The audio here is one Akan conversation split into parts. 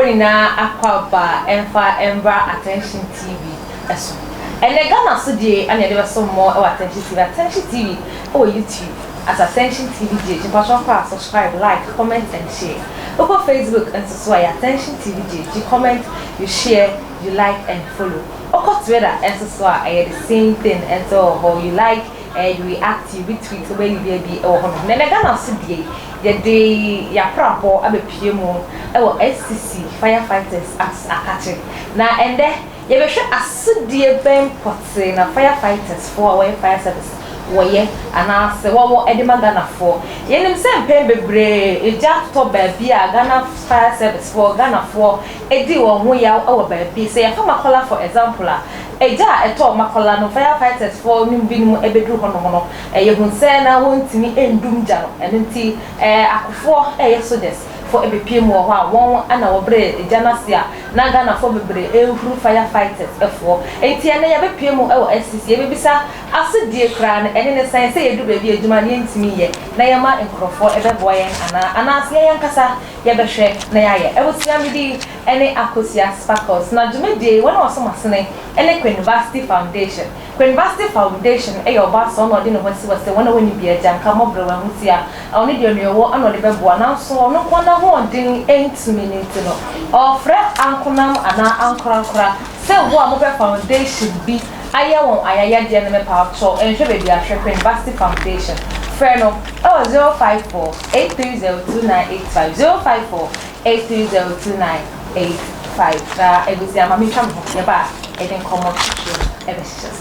Ahwɛfoɔ nyinaa akwaaba ɛmfa ɛmbra Attention TV so. Ɛnɛ Ghana so die ɛna yɛde bɛsom mo ɛwɔ Attention TV. Attention TV ɛwɔ YouTube as Attention TV GH. Mpakyɛw kɔ a subscribe, like, comment and share. Wokɔ Facebook nso so a ɛyɛ Attention TV GH. You comment, you share, you like and follow. Wokɔ Twitter nso so a ɛyɛ the same thing nso wɔ hɔ. You like, you react, you retweet, wobɛyɛ biribiara bi wɔ hɔnom. Na ɛnɛ Ghana so deɛ yi, yɛde yɛaprabɔ abɛpue mu wɔ SCC Fire Fighters as akakye. Na ɛndɛ yɛbɛhwɛ asodie bɛn pɔtee na fire fighters foɔ a wɔyɛ fire service wɔyɛ anaasɛ wɔwɔ de ma Ghanafoɔ. Yɛnim sɛ mpɛn bebree egya totɔ baabi a Ghana fire service foɔ, Ghanafoɔ di wɔn ho yaw wɔ baabi. Sɛ yɛfa Makola for example a, egya a ɛtɔɔ Makola no, fire fighters foɔ no binom bɛduru hɔnom no, yɛhu sɛ na wɔntumi ndum gya no. Ɛno nti akofoɔ ɛyɛ soldiers foɔ bɛpue mu wɔ hɔ a wɔn na wɔbrɛɛ gya no ase a na Ghanafoɔ bebree rehuru fire fighters foɔ. Enti ɛnnɛ yɛbɛpue mu wɔ SCC, yɛbɛbisa asodie koraa no ɛne ne sɛn sɛ yɛduru baabi a adwuma no yɛntumi nyɛ na yɛma nkorɔfoɔ bɛboa yɛn anaa anaasɛ yɛn ankasa yɛbɛhwɛ na yɛayɛ. Abusua me din ne Akosua Sparkles na dwumadie yi wɔn a wɔsɔ m'asene ne Queenvasty Foundation. Queenvasty Foundation yɛ ɔbaa sɔɔ na ɔde ne ho asi hɔ sɛ wɔn a wɔnni bi agya nka mmɔborɔ wɔn ahotua a ɔno deɛ nea ɔwɔ na ɔde bɛboa nanso ɔno nko ara n'ahoɔden ntumi no nti no ɔrefrɛ ankonam anaa ankorankora sɛ wo a mopɛ foundation bi ayɛ wɔn ayayadeɛ no mepawkyɛw nhwɛ baabi a hwɛ Queenvasty Foundation frɛ no ɛwɔ 054 830 2985 054 8302985 na abusua ma mentwa me ho yɛba a yɛde nkɔmmɔ twetwe ɛbɛhyehyɛ so.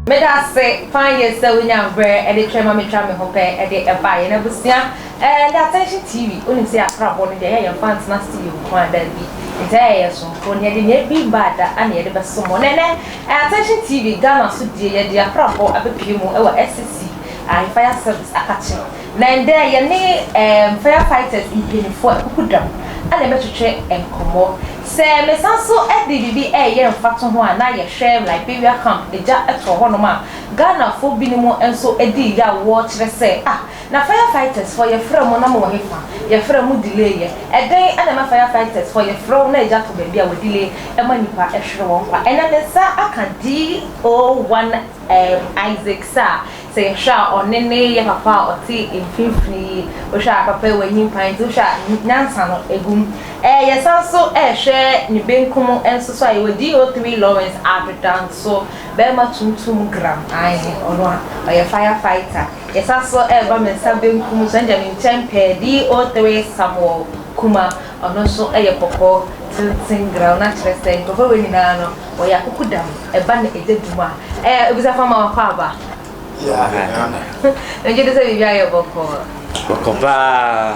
Meda ase paa yie sɛ wonya berɛ de twɛn ma metwa me ho pɛ de baeɛ. Na abusua, eh, The Attention TV, wonim sɛ yɛabrabɔ no deɛ ɛyɛ yɛmfa ntena studio nko ara, daabi. Nti ɛyɛ yɛ soronko, na yɛde nea ebi mmaa da na yɛde bɛsom mo. Na ɛnɛ, eh, Attention TV Ghana so deɛ yɛde abrabɔ abɛpue mu wɔ SCC, ae, Fire Service akakye. Na ɛndɛ yɛne eh, fire fighters mpaninfoɔ akukudam na yɛbɛtwetwe nkɔmmɔ. Sɛ mesan nso de biribi reyɛ mfatoho a, na yɛhwɛ Liberia camp gya tɔɔ hɔnom a, Ghanafoɔ binom nso dii yaw wɔ kyerɛ sɛ ah, na fire fighters foɔ yɛfrɛ mo na mowɔ hefa? Yɛfrɛ mo delay yɛ. Ɛdɛn na ɛma fire fighters foɔ yɛfrɛ wo na gya tɔ baabi a wɔ delay ma nnipa hwere wɔn nkwa? Ɛnɛ me nsa aka DO1 Isaac Sarr Sɛ yɛhwɛ a ɔne ne yɛ papa a ɔte mfimfini yi, wohwɛ a papa yi wanyin paa nti wohwɛ a nyansa no egu mu. Ɛɛ yɛsan nso ɛrehwɛ ne benkum nso so a yɛwɔ DO3 Lawrence Adodanso, bɛrima tuntum gram, ae ɔno a ɔyɛ fire fighter. Yɛsan nso ɛreba me nsa benkum so ɛndeɛ me nkyɛn pɛɛ DO3 Samuel Kuma, ɔno nso yɛ kɔkɔɔ tenten gram na kyerɛ sɛ nkurɔfoɔ wei nyinaa no Wɔyɛ akukudam, ɛba no agya dum a. Ɛɛ abusuafo ama wakɔ aba. Megye di sɛ biribi ayɛ bɔkɔɔ. Bɔkɔ paa.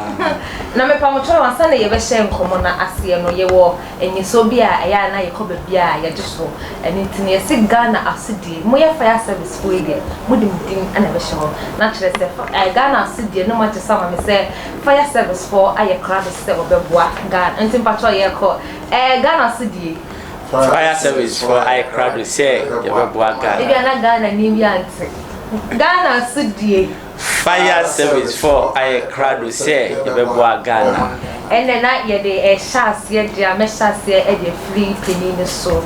Na mepa mo kyɛw ansa na yɛbɛhyɛ nkɔmmɔ no aseɛ no, yɛwɔ nnisoɔ bi a ɛyɛ a na yɛkɔ baabi a yɛgye so. Ɛno nti no yɛse Ghana asodie, moyɛ fire service foɔ yi deɛ, mode mo din na ɛbɛhyɛ hɔ. Na kyerɛ sɛ Ghana asodie no moagye so ama me sɛ fire service foɔ ayɛ krado sɛ wɔbɛboa Ghana. Nti mpakyɛw yɛkɔ ɛɛ Ghana asodie. Fire service foɔ ayɛ krado sɛ yɛbɛboa Ghana. Ebia na Ghana ni bi ante. Ghana so die. Fire service foɔ ayɛ krado sɛ yɛbɛboa Ghana. Ɛnɛ na yɛde ɛhyɛ aseɛ deɛ a mɛhyɛ aseɛ ɛde afiri panin no so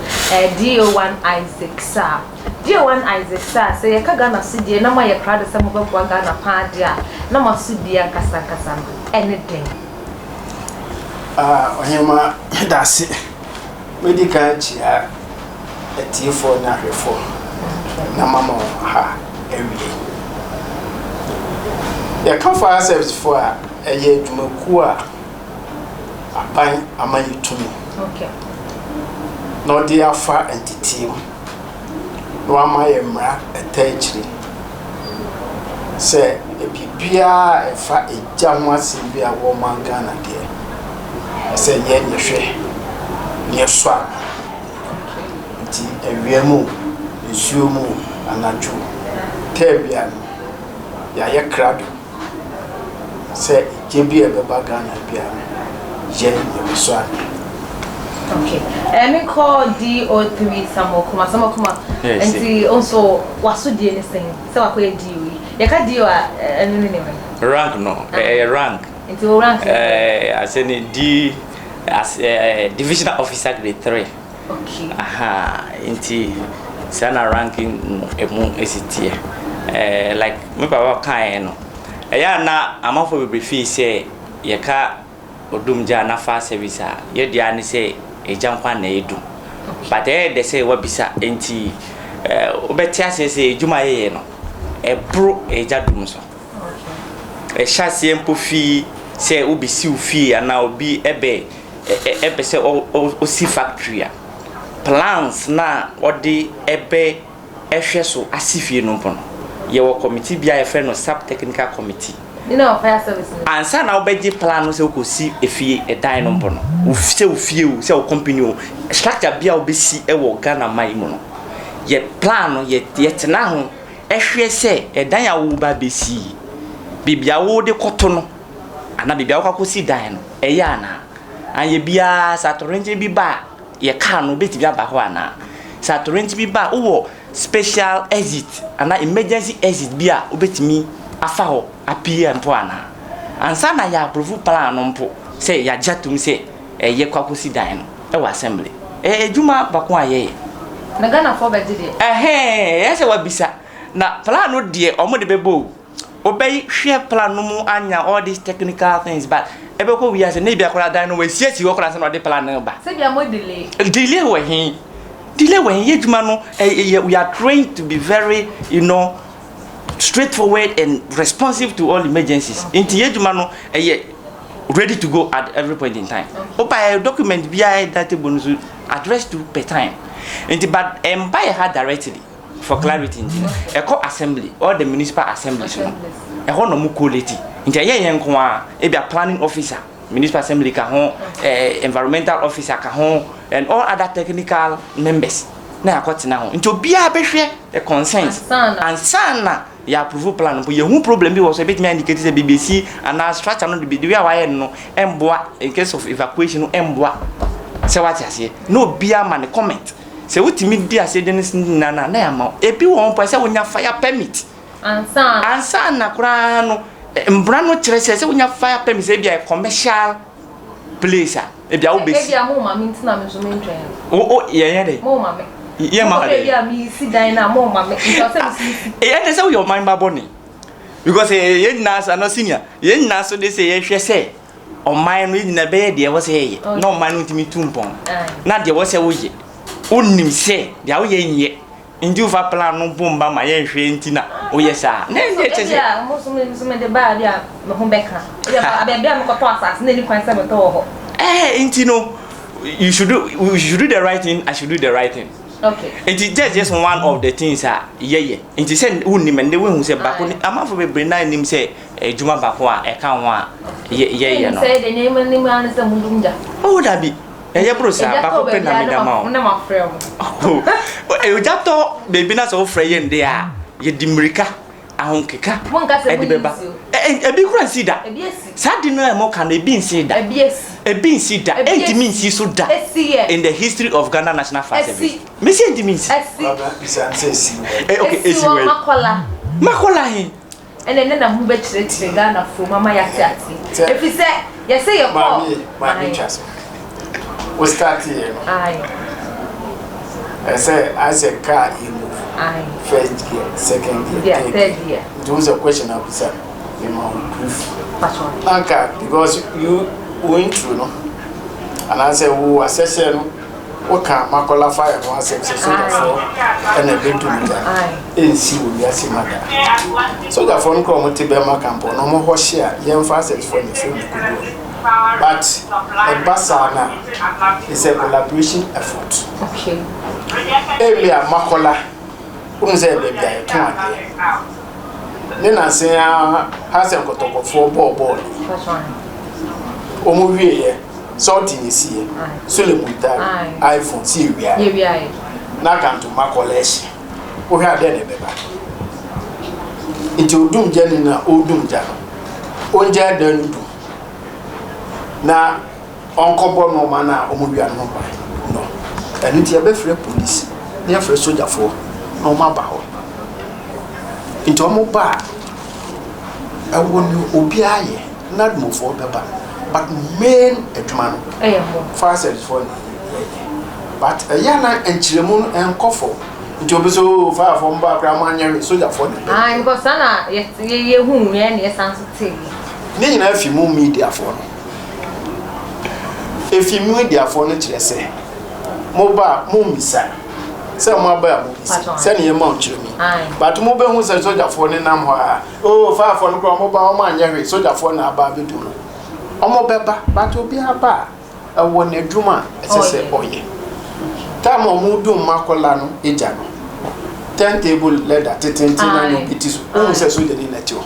DO1 Isaac Sarr. DO1 Isaac Sarr sɛ yɛka Ghana so die na moayɛ krado sɛ mobɛboa Ghana paa deɛ a na mo asodie ankasa ankasa no ɛne dɛn? Ah, Ɔhema, meda ase. Mɛdi kan akyia atiefoɔ ne ahwɛfoɔ na mama wɔn ha awie. Yɛka fire service foɔ a, ɛyɛ adwumakuo a aban ama yɛ tumi na ɔde afa nteteɛ mu na wama yɛ mmara ɛta akyire sɛ biribiara a ɛfa egya ho asɛm bi a wɔ ɔman Ghana deɛ, ɛsɛ yɛn yɛhwɛ na yɛsɔ ano. Nti awia mu o, nsuo mu o, anadwo o, taa biara no, yɛayɛ krado sɛ egya bi a ɛbɛba Ghana biara no, yɛn yɛbɛsɔ ano. Okay. Menkɔ DO3 Samuel Kuma. Samuel Kuma. Yes. Nti nso waso die ne sɛn sɛ wakɔyɛ DO yi. Yɛka DO a, ɛno ne ne wɛn? Rank no, ɛyɛ rank. Nti wo rank ne sɛn? Asɛ ne D as divisional officer grade 3. Okay. Aha, nti saa na ranking no emu esi teɛ. Like me papa kaeɛ no, ɛyɛ a na amanfoɔ bebree fii sɛ yɛka odum gya na fire service a, yɛ deɛ ara ne sɛ egya nko ara na ɛyɛ dum. But ɛyɛ dɛ sɛ wabisa nti wobɛte aseɛ sɛ edwuma a yɛyɛ no, ɛboro egya dum so. Ɛhyɛ aseɛ mpo fi sɛ wobɛsi wo fie anaa obi ɛbɛ ɛpɛ sɛ ɔsi factory a, plans na ɔde ɛbɛ ɛhwɛ so asi fie no mpo no, yɛwɔ committee bi a yɛfrɛ no sub technical committee. Ne na wɔ fire service no. Ansa na wobɛgye plan no sɛ wokɔsi efie ɛdan no mpo no, sɛ wo fie o, sɛ wo company o, structure bi a wobɛsi ɛwɔ Ghana man yi mu no, yɛ plan no yɛ yɛtena ho ɛhwɛ sɛ ɛdan a woba bɛsi yi, baabi a wode kɔto no anaa baabi a wokɔ akɔsi dan no, ɛyɛ anaa? Anyɛ biara sɛ atɔrɛnkyɛm bi ba a, yɛ car no bɛtumi aba hɔ anaa? Sɛ atɔrɛnkyɛm bi ba a, wowɔ special exit anaa emergency exit bi a wobɛtumi afa hɔ apue mpo anaa? Ansa na yɛ approve plan no mpo sɛ yɛagye atom sɛ ɛyɛ kɔ akɔsi dan no ɛwɔ assembly. Ɛyɛ adwuma baako a yɛyɛ. Na Ghanafoɔ bɛgye deɛ? Ɛhɛn, ɛyɛ sɛ wabisa. Na plan no deɛ ɔmo de bɛbɔ o. Wobɛhwɛ plan no mu anya all these technical things, but ɛbɛkɔ wiase na ebi akora dan no wɔasiesie hɔ koraa sɛ na ɔde plan no ba. Sɛbi a mo delay. Delay wɔ he? Delay wɔ he? Yɛ adwuma no, ɛyɛ we are trained to be very straightforward and responsive to all emergencies. Nti yɛ adwuma no ɛyɛ ready to go at every point in time. Woba yɛ document biara ɛda table no so address to per time. Nti but ɛmba yɛ ha directly. For clarity nti no, ɛkɔ assembly, all the municipal assemblies no, ɛhɔ na ɔmo collate. Nti ɛyɛ yɛn nko ara, ebi a planning officer, municipal assembly ka ho, environmental officer ka ho, and all other technical members na yɛakɔtena ho. Nti obiara bɛhwɛ the concerns ansa na yɛ approve plan mpo. Yɛhu problem bi wɔ so, ebɛtumi indicate sɛ biribi esi anaa structure no de the way a wayɛ no no ɛmboa in case of evacuation no ɛmboa. Sɛ wate aseɛ, na obiara ma ne comment. Sɛ wotumi di aseɛ de no nyinaa no a, na yɛama wo. Ebi wɔ hɔ mpo a, sɛ wonya fire permit. Ansa. Ansa na koraa no, mbra no kyerɛ sɛ sɛ wonya fire permit sɛ ebi a commercial place a, ebi a wobɛsi. Ebi a mo ma me nti na me nso mentwɛn. O yɛnyɛ dɛ. Mo ma me. Yɛ ma dɛ. Ebi a mesi dan na mo ma me. Nti ɔsɛ me si. Ɛyɛ dɛ sɛ woyɛ ɔman ba bɔne. Because yɛn nyinaa so ano senior, yɛn nyinaa so de sɛ yɛhwɛ sɛ ɔman no nyinaa bɛyɛ deɛ ɛwɔ sɛ yɛyɛ na ɔman no ntumi tu mpɔn na deɛ ɛwɔ sɛ woyɛ wonim sɛ deɛ woyɛ nyɛ nti wofa plan no mpo mba ma yɛnhwɛ nti na woyɛ saa na ɛnyɛ kyɛ sɛ ebi a mo so me nso mede baa bi a me ho bɛka ebi a baabi a mekɔtɔ asase na ɛni kwan sɛ metɔ wɔ hɔ. Nti no you should do the right thing, I should do the right thing. Nti just one of the things a yɛyɛ. Nti sɛ wonim ɛnde wohu sɛ baako ne amanfo bebree na nim sɛ adwuma baako a ɛka ho a yɛyɛ no. Sɛ de nneɛma nim ara ne sɛ mudum gya. Oh, dabi. Ɛyɛ boro saa, baako pɛ na meda ma wo. Na mafrɛ mo. Ogya tɔ baabi na sɛ wofrɛ yɛn de a, yɛde mmirika, ahonkeka ɛde bɛba. Ebi kura nsi da. Saa de no a ɛmo ka no, ebi nsi da. Ebi nsi da. Ɛntumi nsi so da. In the history of Ghana National Fire Service. Mesi ɛntumi nsi. Okay, esi wɔ Makola. Makola he. Ɛnna ɛnɛ na mo bɛkyerɛkyerɛ Ghanafoɔ mu ama yɛate ase, ɛfiri sɛ yɛsɛ yɛkɔ. Maame, maame twa so. Wo start yɛ no. Ɛsɛ asɛ car yɛ move. First gear, second gear, third gear. Nti wo sɛ question abusa no, ma wo proof. Anka because you wo intro no, anaasɛ wo asɛsɛ no, woka Makola fire ho asɛm sɛ sogyafoɔ ɛna ɛbɛdum gya, ɛnsi wɔ wiase ma da. Sogyafoɔ no kora ɔmo te bɛrima camp no, ɔmo hɔ hye a, yɛmfa asɛsfoɔ ne firi ne kodoɔ. But ɛba saa na it's a collaboration effort. Okay. Ebi a Makola, wohu sɛ baabi a yɛtɔn adeɛ. Ne nanse a ha sɛ nkɔtɔkɔfoɔ bɔɔ bɔɔl. Wɔn wieɛ sɛ ne siiɛ Sule Muntari iPhone si ewiaeɛ na kanto Makola ahyi. Wohwɛ adeɛ na ɛbɛba. Nti odum gya ni na odum gya no, ongya dan no dum. Na Ɔnkɔbɔ nnoɔma no a wɔwia no ho ban no. Ɛno nti yɛbɛfrɛ polisi na yɛafrɛ sogyafoɔ na wɔaba hɔ. Nti wɔba a, ɛwɔ nea obiara yɛ. NADMOfoɔ bɛba but main adwuma no, fire service foɔ na yɛyɛ. But ɛyɛ a na nkyerɛmu no ɛnkɔ fam. Nti obi sɛ oh firefoɔ mo baa koraa mo anyɛ hwee, sogyafoɔ na ɛbɛyɛ. Ae because saa na yɛhuu yɛ na yɛsan nso tee. Ne nyinaa fi mo mediafoɔ no. Efi mediafoɔ no kyerɛ sɛ moba a mommisa sɛ moaba a mobisa sɛne yɛma wo kyerɛ mi but mobɛhu sɛ sogyafoɔ no nam hɔ a oh firefoɔ no koraa ɔmo ba ɔmo anyɛ hwee sogyafoɔ na aba abɛdum no ɔmo bɛba but obiara ba a Ɛwɔ n'adwuma a ɛsɛ sɛ ɔyɛ. Time a wɔdum Makola no gya no, turntable leather tetenten na na obi ti so. Wohu sɛ sogyani na ɛte hɔ.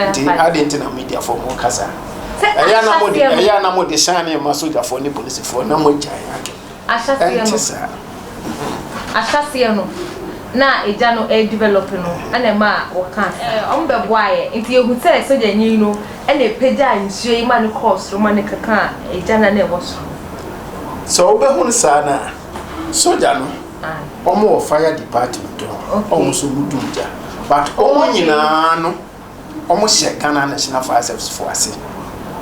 Nti adɛn nti na mediafoɔ mo kasa? Ɛyɛ na mo de ɛyɛ na mo de shine ma sogyafoɔ ne polisifoɔ na mo agyae adwene. Ahyɛseɛ no. Saa. Ahyɛseɛ no na egya no ɛredevelop no ɛna ɛma wɔkaa saa. Wɔn bɛboaeɛ nti yɛhu sɛ sogyani no Ɛnna ɛpagyaa nsuo yi ma no kɔɔ soro ma no kekaa egya no a na ɛwɔ soro no. Sɛ wobɛhunu saa no a, sogya no, wɔn wɔ fire department hɔ, wɔn nso wɔn dum gya. But wɔn nyinaa no, wɔn hyɛ Ghana National Fire Service foɔ ase.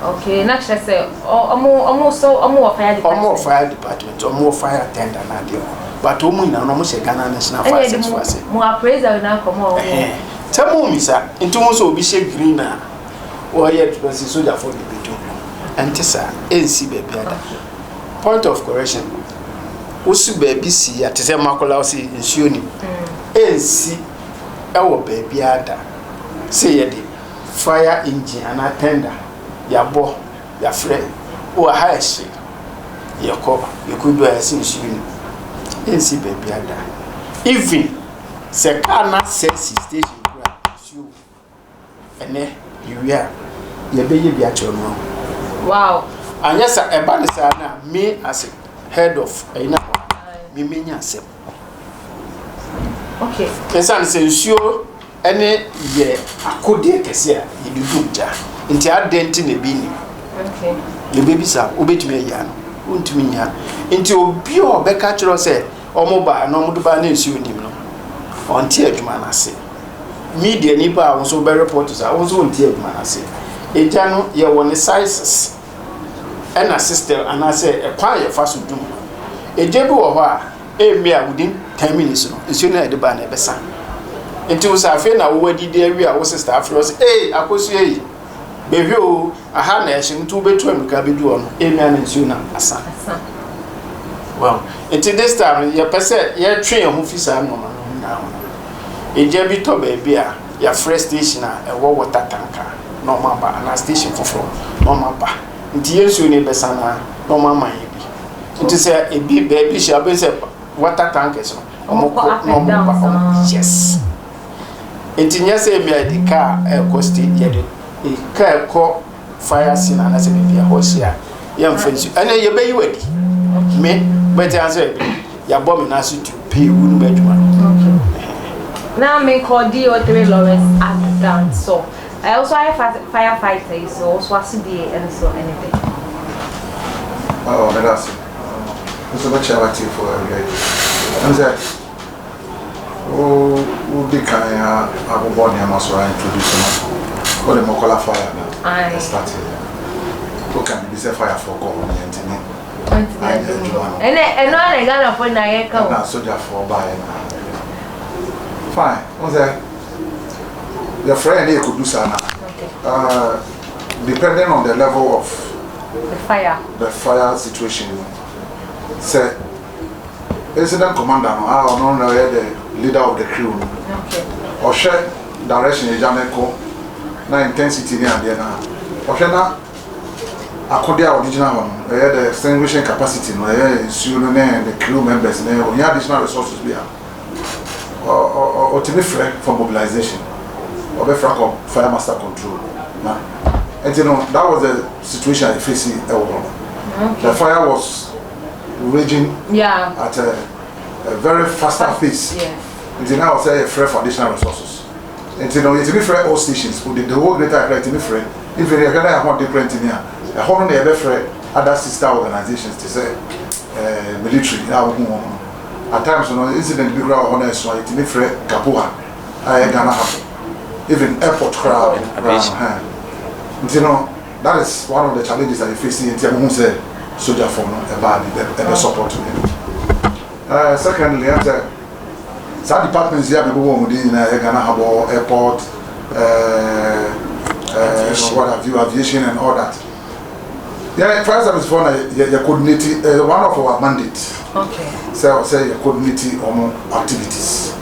Okay, na kyerɛ sɛ wɔn wɔn nso wɔn wɔ fire department. Wɔn wɔ fire department, wɔn wɔ fire tender na adeɛ wɔ. But wɔn nyinaa no, wɔn hyɛ Ghana National Fire Service foɔ ase. Ɛnna yɛde mo appraisal nyinaa kɔ mo a wɔn. Sɛ mo mmisa, nti wɔn sɛ obi hyɛ green a. Wɔyɛ adwuma si sogyafo de bedi ho. Ɛnte saa. Ɛnsi baabiara da. Point of correction. Wosi baabi si a te sɛ Makola wosi nsuo nim. Ɛnsi ɛwɔ baabiara da. Sɛ yɛde fire engine anaa tender yɛabɔ yɛafrɛ wɔ ha ɛhye yɛkɔ yɛkɔdu a yɛsi nsuo nim. Ɛnsi baabiara da. Even sɛ kaa no asɛe si station koraa nsuo wɔ. Ɛnnɛ, yɛwie a, yɛbɛyɛ bi akyerɛ no ahu. Wow. Anyɛ sa ɛba ne saa na me as head of ɛyi na me menya asɛm. Okay. Ɛsiane sɛ nsuo ɛne yɛ akodeɛ kɛse a yɛde dum gya nti adɛn nti na ebi nim. Okay. Yɛbɛbisa wobɛtumi ayi ano wontumi nyi ano nti obi a ɔbɛka kyerɛ sɛ wɔn baa na wɔn de baa na nsuo nim no ɔnte adwuma no ase. Media nipa a wo nso wobɛ report saa wo nso wonte adwuma no ase. Egya no yɛwɔ ne sizes ɛna system anaasɛ ɛkwan a yɛfa so dum no. Egya bi wɔ hɔ a ɛmmi a within 10 minutes no nsuo no a yɛde baa no ɛbɛsa. Nti wo sɛ afei na wowɔ adidi awie a wo sister afrɛ wo sɛ ee akosua yi bɛhwɛ o aha na ɛhye nti wobɛtu ammirika bɛdu hɔ no ɛmmi a na nsuo no asa. Well, nti this time yɛpɛ sɛ yɛtwe yɛn ho fi saa nneɛma no nyinaa ho. Egya bi tɔ baabi a, yɛafrɛ station a ɛwɔ water tanker na wɔaba anaa station foforɔ na wɔaba. Nti yɛn nsuo no rebɛsa no ara na wɔama yɛn bi. Nti sɛ ebi baabi hyɛ a, wobɛhu sɛ water tankers no, wɔkɔ na wɔba. Wɔn, yes. Nti nyɛ sɛ ebia yɛde kaa ɛrekɔ state, yɛde kaa ɛkɔ fire scene anaasɛ baabi a ɛhɔ hye a, yɛmfa nsuo. Ɛnna yɛbɛyi wo adi. Me, bɛte ansɛ yɛabɔ me nan ase tu pii wu no m'adwuma no. Na me nkɔ DO3 Lawrence Adan so. Ɛ wo so ayɛ fire fighter yi so wo so asodie ɛno so ɛne dɛ. Oh, meda ase. Nso bɛkyɛ w'atiefoɔ awia yi. Ɛm sɛ wo wodi kan a abobɔ nneɛma so a introduce no. Wode Mɔkɔla fire na ɛstart yɛ. Woka biribi sɛ firefoɔ kɔ hɔ no yɛntumi. Ayɛ adwuma no. Ɛnɛ ɛno ara na Ghanafoɔ nyinaa yɛka o. Ɛna sogyafoɔ baeɛ na fine wohu sɛ yɛfrɛ yɛn ne yɛkɔdu saa na uh, depending on the level of the fire the fire situation no sɛ incident commander no a ɔno na ɔyɛ the leader of the crew no ɔhwɛ direction yɛgya ne kɔ na intensity ne adeɛ no a ɔhwɛ na Akode a wɔde gyina hɔ no, ɛyɛ the extinguishing capacity no, ɛyɛ nsuo no ne the crew members ne ohia additional resources bi a, ɔtumi frɛ for mobilization. Ɔbɛfrɛ akɔ fire master control na nti no that was the situation a yɛfesi ɛwɔ hɔ no. The fire was raging yeah. at a very faster pace. Nti na ɔsɛ yɛfrɛ for additional resources. Nti no yɛtumi frɛ all stations, the whole Greater Accra yɛtumi frɛ, even yɛhwɛ na yɛn ahoɔden koraa ntumi a, ɛhɔ no na yɛbɛfrɛ Other sister organisations te sɛ military a wohu wɔn no, at times no, incident bi koraa wɔ hɔ na ɛso a, yɛtumi frɛ GABOA a ɛyɛ Ghana Harbour, even airport koraa koraa no hɛn. Nti no, that is one of the challenges that you face. Nti a mohu sɛ sogyafoɔ no ɛbaa bi ɛbɛ support yɛn. Secondly, ɛn sɛ saa departments yi a mebobɔ wɔn din nyinaa yɛ Ghana Harbour, airport, what have you, aviation and all that, yɛ fire service foɔ na yɛ coordinate. One of our mandate sɛ yɛ coordinate wɔn activities,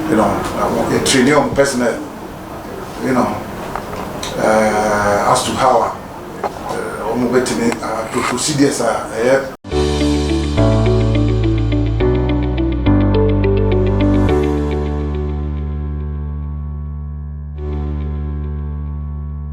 yɛ training wɔn personnel as to how a wɔn bɛtumi procedures a ɛyɛ.